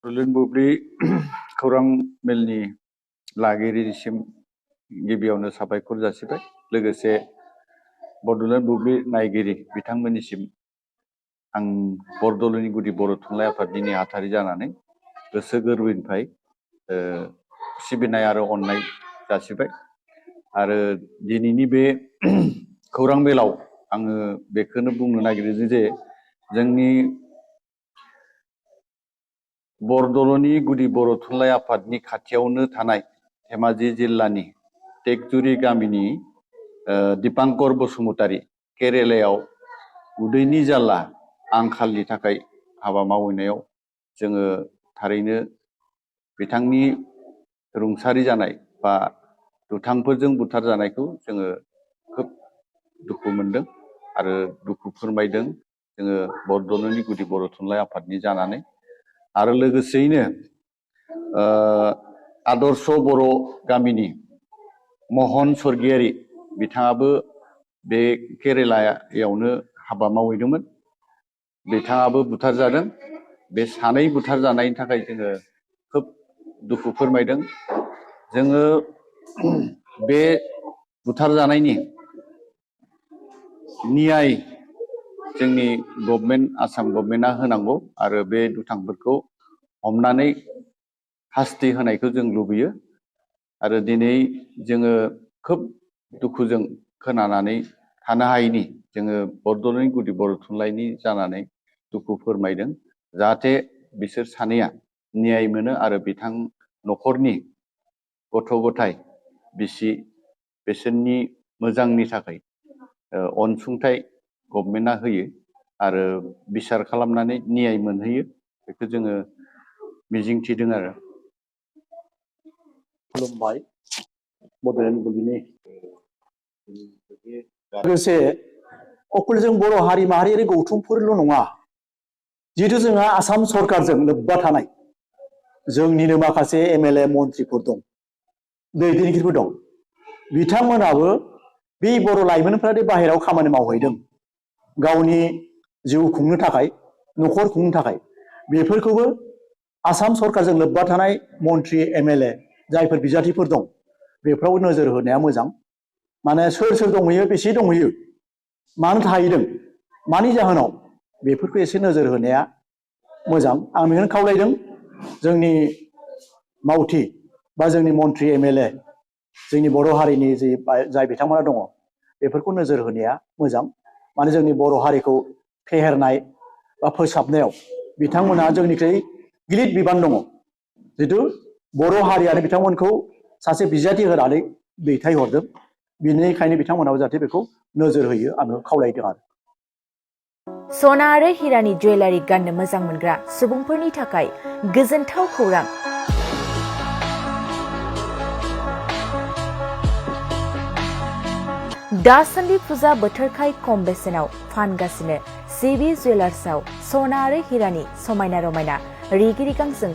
बड'लेण्ड बुब्लि खौरां मेलनि लागिरिसिम गिबियावनो साबायखर जासिबाय। लोगोसे बड'लेण्ड बुब्लि नायगिरि बिथांमोननिसिम आं बरदलैनि गुदि बर' थुनलाइ आफादनि नेहाथारि जानानै गोसो गोरबोनिफ्राय सिबिनाय आरो अननाय जासिबाय। आरो दिनैनि बे खौरां मेलाव आङो बेखौनो बुंनो नागिरो जे जोंनि बरदलैनि गुदि बर' थुनलाइ आफादनि खाथियावनो थानाय धेमाजि जिल्लानि टेकजुरि गामिनि दीपांकर बसुमतारी केरेलायाव उदैनि जाल्ला आंखालनि थाखाय हाबा मावहैनायाव जोङो थारैनो बिथांनि रुंसारि जानाय बा दुथांफोरजों बुथारजानायखौ जोङो खोब दुखु मोनदों आरो दुखु फोरमायदों जोङो बरदलैनि गुदि बर' थुनलाइ आफादनि जानानै। आरो लोगोसेयैनो आदर्श बर' गामिनि महन स्वर्गियारि बिथाङाबो बे केरेलायावनो हाबा मावहैदोंमोन। बिथाङाबो बुथारजादों। बे सानै बुथारजानायनि थाखाय जोङो खोब दुखु फोरमायदों। जोङो बे बुथारजानायनि न्याय जोंनि गभर्नमेन्ट आसाम गभर्नमेन्टआ होनांगौ आरो बे दुथांफोरखौ हमनानै शास्ति होनायखौ जों लुबैयो। आरो दिनै जोङो खोब दुखुजों खोनानानै थानो हायैनि जोङो बरदलैनि गुदि बर' थुनलाइनि जानानै दुखु फोरमायदों। जाहाथे बिसोर सानैया न्याय मोनो आरो बिथां न'खरनि गथ' गथाय बिसि बिसोरनि मोजांनि थाखाय अनसुंथाइ गभर्नमेन्टआ होयो आरो बिसार खालामनानै न्याय मोनहैयो बेखौ जोङो मिजिंथिदों आरो। खुलुमबाय बड'लेण्ड बुब्लिनि लोगोसे अकल जों बर' हारि माहारियारि गौथुमफोरल' नङा, जिहेतु जोंहा आसाम सरकारजों लोब्बा थानाय जोंनिनो माखासे एमएलए मन्थ्रिफोर दं, दैदेनगिरिफोर दं, बिथांमोनाबो बे बर' लाइमोनफ्रा बाहेरायाव खामानि मावहैदों गावनि जिउ खुंनो थाखाय, न'खर खुंनो थाखाय, बेफोरखौबो आसाम सरकारजों लोब्बा थानाय मन्थ्रि एमएलए जायफोर बिजाथिफोर दं बेफोराव नोजोर होनाया मोजां। माने सोर सोर दंहैयो, बेसे दंहैयो, मानो थाहैदों, मानि जाहोनाव, बेफोरखौ एसे नोजोर होनाया मोजां। आं बेखौनो खावलायदों जोंनि मावथि बा जोंनि मन्थ्रि एमएलए जोंनि बर' हारिनि जाय बिथांमोना दङ बेफोरखौ नोजोर होनाया मोजां। माने जोंनि बर' हारिखौ फेहेरनाय बा फोसाबनायाव बिथांमोनहा जोंनिख्रुइ गिलिर बिबान दङ। जितु बर' हारियानो बिथांमोनखौ सासे बिजाथि होनानै दैथायहरदों, बेनिखायनो बिथांमोनाबो जाहाथे बेखौ नोजोर होयो आं खावलायदों आरो। सना आरो हिरानि जुवेलारि गाननो मोजां मोनग्रा सुबुंफोरनि थाखाय गोजोनथाव खौरां। दासान्दि फुजा बोथोरखाय खम बेसेनाव फानगासिनो सिबि जुवेलार्सआव सना आरो हिरानि समायना रमायना रिगि रिगां जोंख्लाब